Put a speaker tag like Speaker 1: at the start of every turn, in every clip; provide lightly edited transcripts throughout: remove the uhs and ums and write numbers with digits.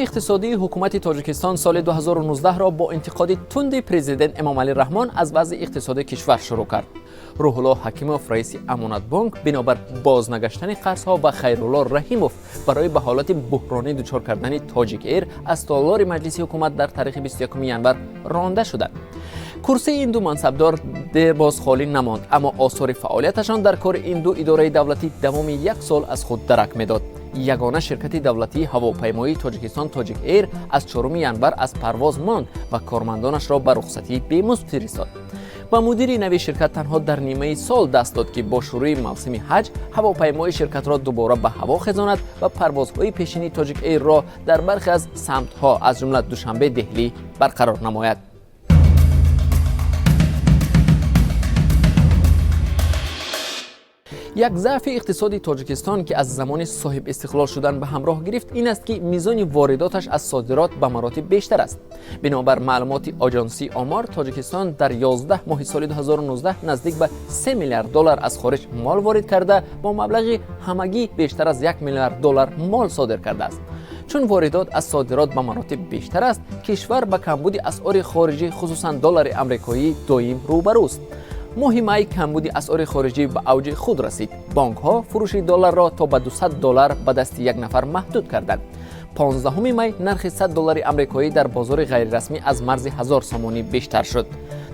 Speaker 1: Иқтисодии ҳукумати Тоҷикистон соли 2019-ро бо интиқоди тунди президент Эмомалӣ Раҳмон аз вазъи иқтисодии кишвар шурӯъ кард. Рӯҳулло Ҳакимов, раиси Амонатбонк, бинобар бознагаштани қарзҳо ва Хайрулло Раҳимов барои ба ҳолати буҳронӣ дучор кардани Тоҷик Эйр аз толори маҷлиси ҳукумат дар таърихи 21 январ ронда шуданд. Курсии ин ду мансабдор дербоз холӣ намонд, аммо осори фаъолияташон дар кори ин ду идораи давлатӣ давоми як сол аз худ дарак медод. Ягона ширкати давлатии ҳавопаймоии Тоҷикистон, Тоҷик Эйр, аз 4 январ аз парвоз монд ва кормандонашро ба рухсатии бемузд фиристод. Ва мудири нави ширкат танҳо дар нимаи сол даст дод, ки бо шурӯи мавсими ҳаҷ ҳавопаймои ширкатро дубора ба ҳаво хезонад ва парвозҳои пешини Тоҷик Эйрро дар бархе аз самтҳо, аз ҷумла Душанбе Деҳлӣ, барқарор намояд. Як заъфи иқтисоди Тоҷикистон, ки аз замони соҳиб истиқлол шудан ба ҳамроҳ гирифт, ин аст, ки мизони воридоташ аз содирот ба маротиб бештар аст. Бинобар маълумоти Оҷонсии омор, Тоҷикистон дар 11 моҳи соли 2019 наздик ба 3 миллиард доллар аз хориҷ мол ворид карда, бо маблағи ҳамагӣ бештар аз 1 миллиард доллар мол содир кардааст. Чун воридот аз содирот ба маротиб бештар аст, кишвар ба камбуди асъори хориҷӣ, хусусан доллари амрикоӣ, доим рӯбарӯст. Моҳи май камбуди асъори хориҷӣ ба авҷи худ расид. Бонкҳо фурӯши долларро то ба 200 доллар ба дасти як нафар маҳдуд карданд. 15 май нархи 100 доллари амрикоӣ дар бозори ғайрирасмӣ аз марзи 1000 сомонӣ бештар шуд,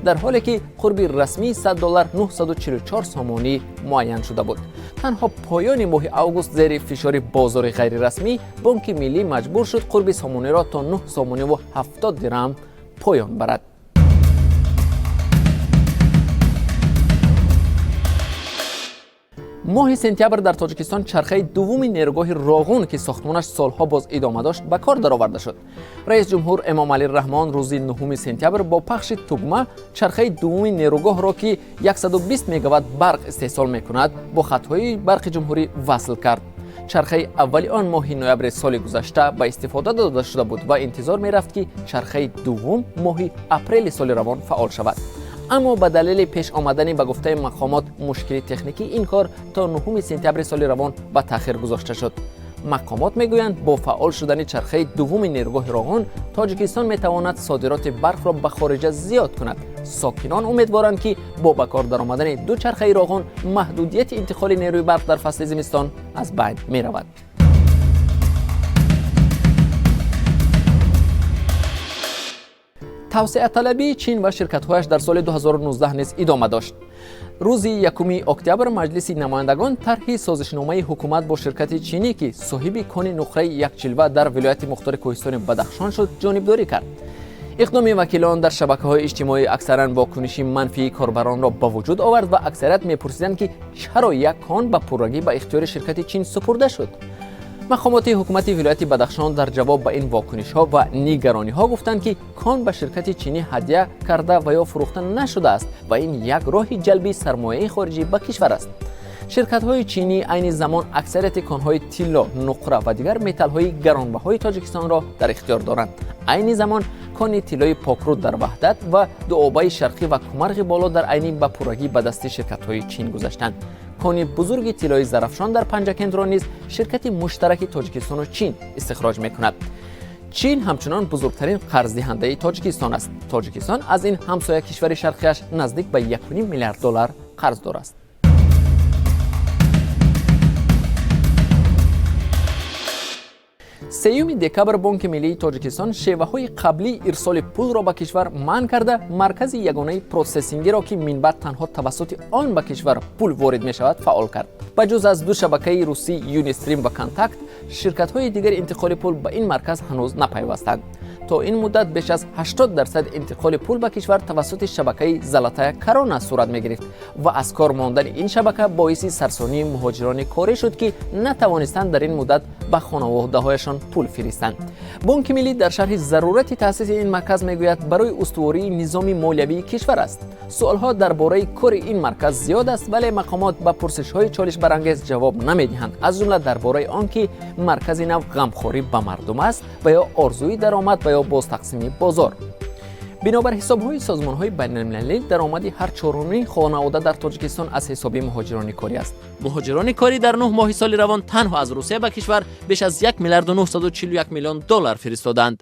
Speaker 1: дар ҳоле ки қурби расмии 100 доллар 944 сомонӣ муайян шуда буд. Танҳо поёни моҳи август зери фишори бозори ғайрирасмӣ Бонки Миллӣ маҷбур шуд қурби сомониро то 9 сомониву 70 дирам поён барад. Моҳи сентябр дар Тоҷикистон чархаи дуввуми нерӯгоҳи Роғун, ки сохтмонаш солҳо боз идома дошт, ба кор дароварда шуд. Раис ҷумҳур Эмомалӣ Раҳмон рӯзи 9 сентябр бо пахши тугма чархаи дуввуми нерӯгоҳро, ки 120 мегаватт барқ истеҳсол мекунад, бо хатҳои барқи ҷумҳурӣ васл кард. Чархаи аввали он моҳи ноябри соли гузашта ба истифода дода шуда буд ва интизор мерафт, ки чархаи дуввум моҳи апрели соли равон фаъол шавад, аммо ба далели пеш омадани, ба гуфтаи мақомот, мушкили техникӣ ин кор то 9 сентябри соли равон ба таъхир гузошта шуд. Мақомот мегӯянд, бо фаъол шудани чархаи дуввуми нерӯгоҳи Роғун Тоҷикистон метавонад содироти барқро ба хориҷа зиёд кунад. Сокинон умедворанд, ки бо ба кор даромадани ду чархаи Роғун маҳдудияти интиқоли нерӯи барқ дар фасли зимистон аз байн меравад. Тавсеаталабии Чин ва ширкатҳояш дар соли 2019 низ идома дошт. Рӯзи 1 октябр Маҷлиси намояндагон тарҳи созишномаи ҳукумат бо ширкати чинӣ, ки соҳиби кони нуқраи Якчилва дар вилояти мухтори кӯҳистони Бадахшон шуд, ҷонибдорӣ кард. Иқдоми вакилон дар шабакаҳои иҷтимоӣ аксаран вокуниши манфии корбаронро ба вуҷуд овард ва аксарият мепурсиданд, ки чаро як кон ба пуррагӣ ба ихтиёри ширкати Чин супурда шуд. Мақомоти ҳукумати вилояти Бадахшон дар ҷавоб ба ин вокунишҳо ва нигарониҳо гуфтанд, ки кон ба ширкати чинӣ ҳадя карда ва ё фурӯхта нашудааст ва ин як роҳи ҷалби сармояи хориҷӣ ба кишвар аст. Ширкатҳои чинӣ айни замон аксарияти конҳои тилло, нуқра ва дигар металлҳои гаронбаҳои Тоҷикистонро дар ихтиёр доранд. Айни замон кони тиллои Покруд дар Ваҳдат ва Дуобаи Шарқӣ ва Кумарғи Боло дар Айнӣ ба пуррагӣ ба дасти ширкатҳои чин гузаштанд. Кони бузурги тиллои Зарафшон дар Панҷакентро низ ширкати муштараки Тоҷикистону Чин истихроҷ мекунад. Чин ҳамчунон бузургтарин қарздиҳандаи Тоҷикистон аст. Тоҷикистон аз ин ҳамсоя кишвари шарқиаш наздик ба 1 миллиард доллар қарздор аст. 3 декабр Бонки Миллии Тоҷикистон шеваҳои қаблии ирсоли пулро ба кишвар манъ карда, маркази ягонаи процессингиро, ки минбаъд танҳо тавассути он ба кишвар пул ворид мешавад, фаъол кард. Ба ҷуз аз ду шабакаи русӣ Юнистрим ва Контакт, ширкатҳои дигари интиқоли пул ба ин марказ ҳанӯз напайвастанд. То ин муддат беш аз 80% интиқоли пул ба кишвар тавассути шабакаи Золотая Корона сурат мегирифт ва аз кор мондани ин шабака боиси сарсонии муҳоҷирони корӣ шуд, ки натавонистанд дар ин муддат ба хонаводаҳояшон пул фиристанд. Бонки Миллӣ дар шарҳи зарурати таъсиси ин марказ мегӯяд, барои устувории низоми молиявии кишвар аст. Суолҳо дар бораи кори ин марказ зиёд аст, вале мақомот ба пурсишҳои чолишбарангез ҷавоб намедиҳанд, аз ҷумла дар бораи он ки маркази нав ғамхорӣ ба мардум аст ва ё орзуи даромад ва ё бозтақсими бозор. Бинобар ҳисобҳои созмонҳои байналмилалӣ, даромади ҳар чорумин хонавода дар Тоҷикистон аз ҳисоби муҳоҷирони корӣ аст. Муҳоҷирони корӣ дар 9 моҳи соли равон танҳо аз Русия ба кишвар беш аз 1 миллиарду 941 миллион доллар фиристоданд.